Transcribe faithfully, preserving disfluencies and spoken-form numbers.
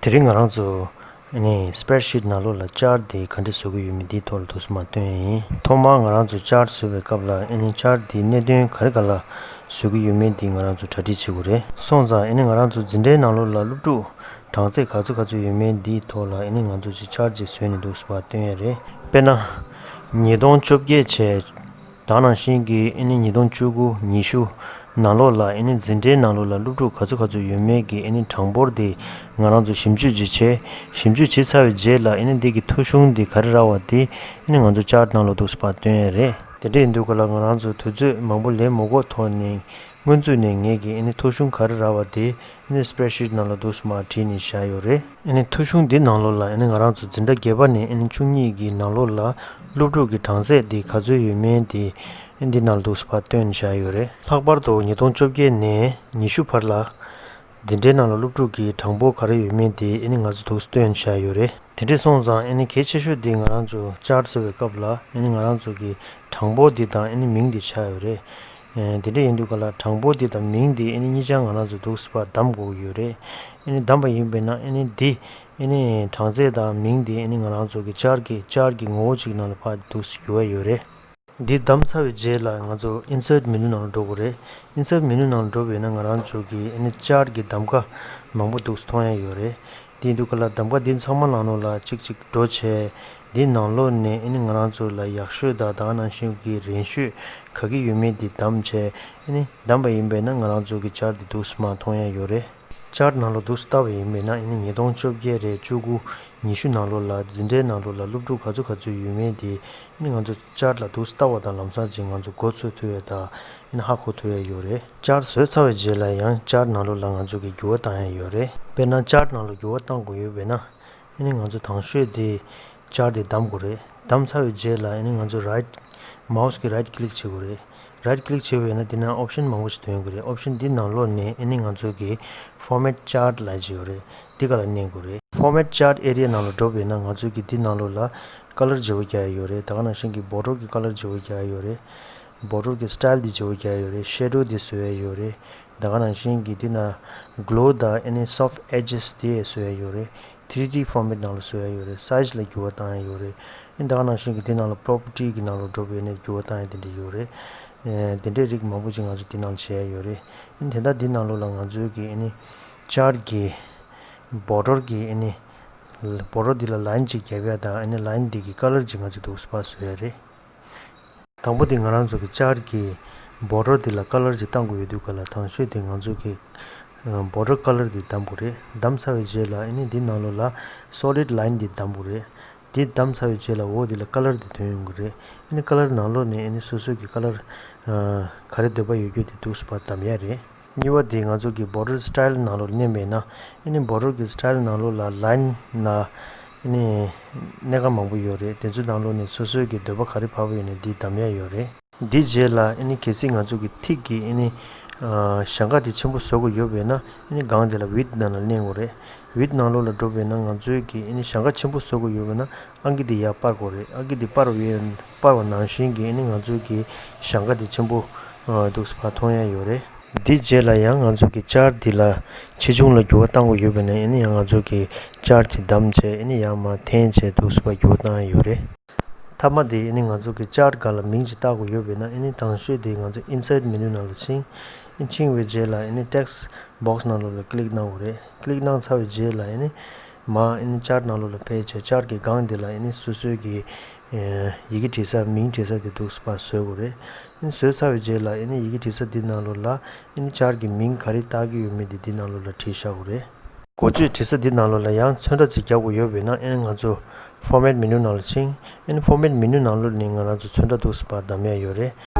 དེ་རིང་ང་རང་ཚོ་ཨ་ནི་སི་པེར་ཤིཊ་ནང་ལོགས་ལ་ཅར་ཊི་དེ་ག་འདྲ་བཟོ་གི་ཡོད་མེད་དེའི་ཐོག་ལ་འདུག་སེ་མར་སྟོན་ཡ་ཡིན། ཐོག་མར་ང་རང་ཚོ་ཅར་ཊི་བཟོ་བའི་སྐབས་ལ་ཨ་ནི་ཅར་ཊི་དེའི་གནད་དོན་ག་རེ་ག་ལ་བཟོ་གི་ཡོད་མེད་དེ་ང་རང་ཚོ་གྲ་སྒྲིག་བྱེད་དགོས་རེད། སོང་ཙང་ཨ་ནི་ང་རང་ཚོ་འཛིན་གྲྭའི་ནང་ལོགས་ལ་སློབ་ཕྲུག་གྲངས་ཚད་ག་ཚོད་ག་ཚོད་ཡོད་མེད་འདིའི་ཐོག་ལ་ཨ་ནི་ང་ཚོ་ཅིག་ཅར་ཊི་ཅིག་བཟོས་ནས་འདུག་སེ་ཕར་སྟོན་ཡ་རེད། དཔེར་ན། ཉིས་སྟོང་བཅོ་བརྒྱད་བྱས། ད་ནང་བཞིན་གྱི་ཨ་ནི་ཉིས་སྟོང་བཅུ་དགུ་ཉི་ཤུ་ནང་ལོགས་ལ་ཨ་ནི་འཛིན་གྲྭའི་ནང་ལོགས་ལ་སློབ་ཕྲུག་ག་ཚོད་ག་ཚོད་ཡོད་མེད་ཀྱི་ཨ་ནི་གྲངས་འབོར་དེ་ང་རང་ཚོ་ཞིབ་འཇུག་ཅིག་བྱས། ཞིབ་འཇུག་བྱས་ཚར་བའི་རྗེས་ལ་ཨ་ནི་འདི་གི་ཐོ་གཞུང་དེ་ག་རེ་རག་པ་དེ་ཨ་ནི་ང་ཚོ་ཅར་ཊི་ནང་ལ་འདུག་སེ་ཕར་སྟོན་ཡ་རེད། དེ་འདྲ་ཡིན་དུས་ག་ལ་ང་རང་ཚོ་དུས་ཚོད་མང་པོ་ལེན་མ་དགོས་ཐོག་ནས། སྔོན་ཚུད་ནས་ངེད་ཀྱིས་ཨ་ནི་ཐོ་གཞུང་ག་རེ་རག་པ་དེ་ཨ་ནི་སི་པེར་ཤིཊ་ནང་ལ་འདུག་སེ་མར་བྲིས་ནས་བཞག་ཡོད་རེད། ཨ་ནི་ཐོ་གཞུང་འདི་ནང་ལོགས་ལ་ཨ་ནི་ང་རང་ཚོ་འཛིན་གྲྭ་བརྒྱད་པ་ནས་ཨ་ནི་བཅུ་གཉིས་ཀྱི་ནང་ལོགས་ལ་སློབ་ཕྲུག་གི་གྲངས་ཚད་དེ་ག་ཚོད་ཡོད་མེད་དེ་ཨ་ནི་འདི་ནང་ལ་འདུག་སེ་ཕར་བཏོན་བཞག་ཡོད་རེད། ལྷག་པར་དུ་ཉིས་སྟོང་བཅོ་བརྒྱད་ནས་ཉི་ཤུ་བར་ལ་འཛིན་གྲྭའི་ནང་ལ་སློབ་ཕྲུག་གི་གྲངས་འབོར་ག་རེ་ཡོད་མེད་དེ་ཨ་ནི་ང་ཚོ་འདུག་སེ་བཏོན་བཞག་ཡོད་རེད། དེ་འདྲས་སོང་ཙང་ཨ་ནི་གལ་ཆེ་ཤོས་དེ་ང་རང་ཚོ་ཅར་ཊི་བཟོ་བའི་སྐབས་ལ་ཨ་ནི་ང་རང་ཚོ་གི་གྲངས་འབོར་འདི་དང་ཨ་ནི་མིང་འདི་ཆགས་ཡོད་རེད། ཨེ་དེ་འདྲས་ཡིན་དུས་ག་ལ་གྲངས་འབོར་འདི་དང་མིང་འདི་ཨ་ནི་གཉིས་ཆ་ང་རང་ཚོ་འདུག་སེ་ཕར་བདམས་དགོས་ཀྱི་ཡོད་རེད། ཨ་ནི་བདམས་པ་ཡིན་པས་ན་ཨ་ནི་འདི་ཨ་ནི་གྲངས་ཚད་དང་མིང་འདི་ཨ་ནི་ང་རང་ཚོ་གི་ཅར་ཊི་གི་ཅར་ཊི་གི་ངོ་བོ་གཅིག་ནང་ལ་ཕར་འདུག་སེ་འགྱུར་བ་ཡོད་རེད། འདི་བདམས་ཚར་བའི་རྗེས་ལ་ང་ཚོ་ཨིན་སརཊ་མེ་ནུ་ནང་ལ་འགྲོ་དགོས་རེད། ཨིན་སརཊ་མེ་ནུ་ནང་ལ་འགྲོ་བས་ན་ང་རང་ཚོ་གི་ཨ་ནི་ཅར་ཊི་གི་གདམ་ག་མང་པོ་འདུག་སེ་མཐོང་ཡ་ཡོད་རེད། དེ་ཡིན་དུས་ག་ལ་གདམ་ག་འདི་ཚང་མ་ནང་ལོགས་ལ་གཅིག་གཅིག་འགྲོ་བྱས། འདི་ནང་ལོགས་ནས་ཨ་ནི་ང་རང་ཚོ་ལ་ཡག་ཤོས་དང་ད་ག་ནང་བཞིན་གྱི་རན་ཤོས་ག་གི་ཡོད་མེད་འདི་བདམས་བྱས། ཨ་ནི་བདམས་པ་ཡིན་པས་ན་ང་རང་ཚོ་གི་ཅར་ཊི་འདི་འདུག་སེ་མར་མཐོང་ཡ་ཡོད་རེད། ཅར་ཊི་ནང་ལོགས་འདུག་སེ་ལྟ་བ་ཡིན་པས་ན་ཨ་ནི་ཉིས་སྟོང་བཅོ་བརྒྱད་རེད། བཅུ་དགུ་ཉི་ཤུ་ནང་ལོགས་ལ་འཛིན་གྲྭའི་ནང་ལོགས་ལ་སློབ་ཕྲུག་ག་ཚོད་ག་ཚོད་ཡོད་མེད་དེ་ཨ་ནི་ང་ཚོ་ཅར་ཊི་ལ་འདུག་སེ་ལྟ་བ་དང་ལམ་སང་ཅིག་ང་ཚོ་མགོ་ཚོད་ཐུབ་ཡ་དང་ཨ་ནི་ཧ་གོ་ཐུབ་ཡ་ཡོད་རེད། ཅར་ཊི་བཟོས་ཚར་བའི་རྗེས་ལ་ཡང་ཅར་ཊི་ནང་ལོགས་ལ་ང་ཚོ་གི་འགྱུར་བ་བཏང་ཡ་ཡོད་རེད། དཔེར་ན་ཅར་ཊི་ནང་ལོགས་འགྱུར་བ་བཏང་དགོས་ཡོད་པས་ན། ཨ་ནི་ང་ཚོ་དང་ཤོས་དེ་ཅར་ཊི་དེ་བདམས་དགོས་རེད། བདམས་ཚར་བའི་རྗེས་ལ་ཨ་ནི་ང་ཚོ་རའིཊ་མའོ་སི་གི་རའིཊ་ཀི་ལིག་བྱེད་དགོས་རེད། རའིཊ་ཀི་ལིག་བྱས་པས་ན་དེ་ན་ཨོབ་ཤན་མང་པོ་ཞིག་ཐོན་གྱི་རེད། ཨོབ་ཤན་འདི་ནང་ལོགས་ནས་ཨ་ནི་ང་ཚོ་གི་ཕོར་མེཊ་ཅར་ཊི་ལབ་ཅིག་ཡོད་རེད། འདི་ག་ལ་མནན་དགོས་རེད། ཕོར་མེཊ་ཅར་ཊི་ཨེ་རི་ཡ་ནང་ལ་འགྲོ་བས་ན་ང་ཚོ་གི་འདི་ནང་ལོགས་ལ་ཀ་ལར་བརྗེ་པོ་རྒྱག་ཡ་ཡོད་རེད། ད་ག་ནང་བཞིན་གྱི་བོར་ཌར་གྱི་ཀ་ལར་བརྗེ་པོ་རྒྱག་ཡ་ཡོད་རེད། བོར་ཌར་གྱི་སི་ཊའིལ་འདི་བརྗེ་པོ་རྒྱག་ཡ་ཡོད་རེད། ཤེ་ཌོ་འདི་བཟོ་ཡ་ཡོད་རེད། ད་ག་ནང་བཞིན་གྱི་འདི་ན་གྷོ་ལོ་དང་ཨ་ནི་སོཕ་ཊི་ཨེ་ཇེས་འདི་བཟོ་ཡ་ཡོད་རེད། ཐི་རི་ཌི་ཕོར་མེཊ་ནང་ལ་བཟོ་ཡ་ཡོད་རེད། སའིཛ་ལ་འགྱུར་བ་བཏང་ཡ་ཡོད་རེད། ཨ་ནི་ད་ག་ནང་བཞིན་གྱི་འདི་ནང་ལ་པོ་རོ་པར་ཊི་གི་ནང་ལ་འགྲོ་བས་ནས་འགྱུར་བ་བཏང་ཡ་དེ་འདྲ་ཡོད་རེད། ཨེ་དེ་འདྲའི་རིགས་མང་པོ་ཅིག་ང་ཚོ་འདི་ནང་ལ་བྱེད་ཡ་ཡོད་རེད། ཨ་ནི་དེ་འདྲ་འདི་ནང་ལོགས་ལ་ང་ཚོའི་གི་ཨ་ནི་ཅར་ཊི་གི་བོར་ཌར་གྱི་ཨ་ནི་བོར་ཌར་འདི་ལ་ལའིན་ཅིག་རྒྱབ་ཡ་དང་ཨ་ནི་ལའིན་འདི་གི་ཀ་ལར་ཅིག་ང་ཚོས་འདུག་སེ་ཕར་བཟོ་ཡ་རེད། དང་པོ་དེ་ང་རང་ཚོ་གི་ཅར་ཊི་གི་བོར་ཌར་འདི་ལ་ཀ་ལར་ཅིག་བཏང་དགོས་ཡོད་དུས་ག་ལ་དང་ཤོས་དེ་ང་ཚོ་གི་ཨ་བོར་ཌར་ཀ་ལར་འདི་བདམས་དགོས་རེད། བདམས་ཚར་བའི་རྗེས་ལ་ཨ་ནི་འདི་ནང་ལོགས་ལ་སོ་ལིཌ་ལའིན་འདི་བདམས་དགོས་རེད། འདི་བདམས་ཚར་བའི་རྗེས་ལ་འོ་འདི་ལ་ཀ་ལར་འདི་ཐོན་ཡོང་གི་རེད། ཨ་ནི་ཀ་ལར་ནང་ལོགས་ནས་ཨ་ནི་སོ་སོ་གི་ཀ་ལར་ཨ་ག་རེ་འདོད་པ་ཡོད་རྒྱུ་དེ་འདུག་སེ་ཕར་བདམས་ཡ་རེད། གཉིས་པ་དེ་ང་ཚོ་གི་བོར་ཌར་སི་ཊའིལ་ནང་ལོགས་མནན་པས་ན། ཨ་ནི་བོར་ཌར་གྱི་སི་ཊའིལ་ནང་ལོགས་ལ་ལའིན་ན། ཨ་ནི་སྣ་ཁ་མང་པོ་ཡོད་རེད། དེ་ཚོའི་ནང་ལོགས་ནས་སོ་སོའི་གི་འདོད་པ་ག་རེ་བབས་ཡོད་ན་འདི་བདམས་ཡ་ཡོད་རེད། འདིའི་རྗེས་ལ་ཨ་ནི་གལ་སྲིད་ང་ཚོ་གི་ཐིག་གི་ཨ་ནི་ཨ་ཞེང་ཁ་དེ་ཆེན་པོ་བཟོ་དགོས་ཡོད་པས་ན། ཨ་ནི་སྒང་དེ་ལ་ཝིཌ་ནང་ལ་མནན་དགོས་རེད། ཝིཌ་ནང་ལོགས་ལ་འགྲོ་བས་ན་ང་ཚོའི་གི་ཨ་ནི་ཞེང་ཁ་ཆེན་པོ་བཟོ་དགོས་ཡོད་པས་ན། ཨང་ཀི་འདི་ཡར་སྤར་དགོས་རེད། ཨང་ཀི་འདི་སྤར་བའི་སྤར་བ་ནང་བཞིན་གྱི་ཨ་ནི་ང་ཚོའི་གི་ཞེང་ཁ་འདི་ཆེན་པོ་ཨ་འདུག་སེ་ཕར་མཐོང་ཡ་ཡོད་རེད། འདིའི་རྗེས་ལ་ཡང་ང་ཚོ་གི་ཅར་འདི་ལ་ཆེ་ཆུང་ལ་འགྱུར་བ་བཏང་དགོས་ཡོད་པས་ན། ཨ་ནི་ཡང་ང་ཚོ་གི་ཅར་ཅིག་བདམས་བྱས་ཨ་ནི་ཡར་མར་འཐེན་བྱས་འདུག་སེ་ཕར་འགྱུར་བ་བཏང་ཡ་ཡོད་རེད། མཐའ་མ་དེ་ཨ་ནི་ང་ཚོ་གི་ཅར་སྒང་ལ་མིང་ཅིག་བཏགས་དགོས་ཡོད་པས་ན། ཨ་ནི་དང་ཤོས་དེ་ང་ཚོ་ཨིན་སརཊ་མེ་ནུ་ནང་ལ་ཕྱིན། ཨ་ནི་ཕྱིན་པའི་རྗེས་ལ་ཨ་ནི་ཊེག་སི་བོག་སི་ནང་ལོགས་ལ་ཀི་ལིག་གནང་དགོས་རེད། ཀི་ལིག་གནང་ཚར་བའི་རྗེས་ལ་ཨ་ནི་མར་ཨ་ནི་ཅར་ནང་ལོགས་ལ་ཕེབས་བྱས་ཅར་གྱི་སྒང་འདི་ལ་ཨ་ནི་སོ་སོའི་གི་ཨེ་ཡི་གེ་བྲིས་ས་མིང་བྲིས་ས་དེ་འདུག་སེ་ཕར་བཟོ་དགོས་རེད། ཨ་ནི་བཟོས་ཚར་བའི་རྗེས་ལ་ཨ་ནི་ཡི་གེ་བྲིས་ས་འདི་ནང་ལོགས་ལ་ཨ་ནི་ཅར་གྱི་མིང་ག་རེ་བཏགས་ཀྱི་ཡོད་མེད་དེ་འདི་ནང་ལོགས་ལ་བྲིས་བཞག་དགོས་རེད། འགོ་བརྗོད་བྲིས་ས་འདི་ནང་ལོགས་ལ་ཡང་ཚོན་ཁྲ་ཅིག་རྒྱག་དགོས་ཡོད་པས་ན། ཨ་ནི་ང་ཚོ་ཕོར་མེཊ་མེ་ནུ་ནང་ལ་ཕྱིན། ཨ་ནི་ཕོར་མེཊ་མེ་ནུ་ནང་ལོགས་ནས་ང་རང་ཚོ་ཚོན་ཁྲ་འདུག་སེ་ཕར་བདམས་ཡ་ཡོད་རེད།